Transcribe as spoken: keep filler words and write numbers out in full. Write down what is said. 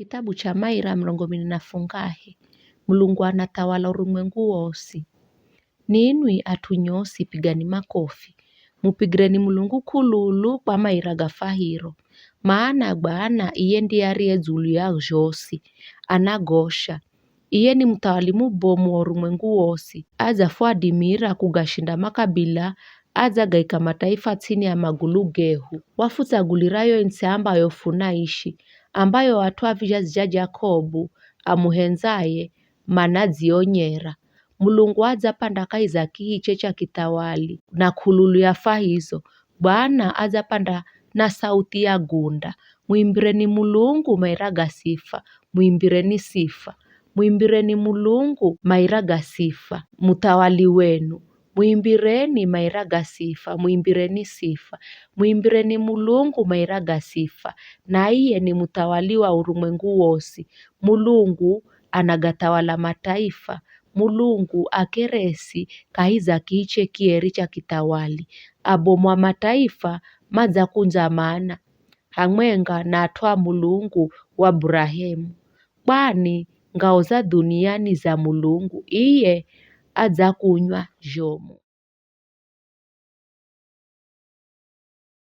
Kitabu cha Maira mirongo mine na fungahe. Mulungu anathawala urumwengu wosi. Ninwi at'u nyosi, pigani makofi, mupigireni Mulungu k'ululu kwa maira ga fwahiro, mana Bwana iye ndiye ariye dzulu ya zhosi, anagosha. Iye ni muthawali mubomu wa urumwengu wosi, adzafwadimira kugashinda makabila, adzagaika mataifa ts'ini ya magulu gehu. Wafutsagulira yo its'i ambayo funaishi, ambayo at'u a vizhazi zha Jakobu amuhendzaye manadzionyera. Mulungu adzapanda kahi za kihiche cha kithawali na k'ululu ya fwahizo. Bwana adzapanda na sauthi ya gunda. Mwimbireni Mulungu maira ga sifa, mwimbireni sifa. Mwimbireni Mulungu maira ga sifa, muthawali wenu. Mwimbireni maira ga sifa, mwimbireni sifa. Mwimbireni Mulungu maira ga sifa, na iye ni muthawali wa urumwengu wosi. Mulungu anagathawala mataifa. Mulungu akeresi kahi za kihiche kieri cha kithawali. Abomu a mataifa madzakundzamana hamwenga na at'u a Mulungu wa Burahemu, kwani ngao za dhunia ni za Mulungu, iye adzakunywa zhomu.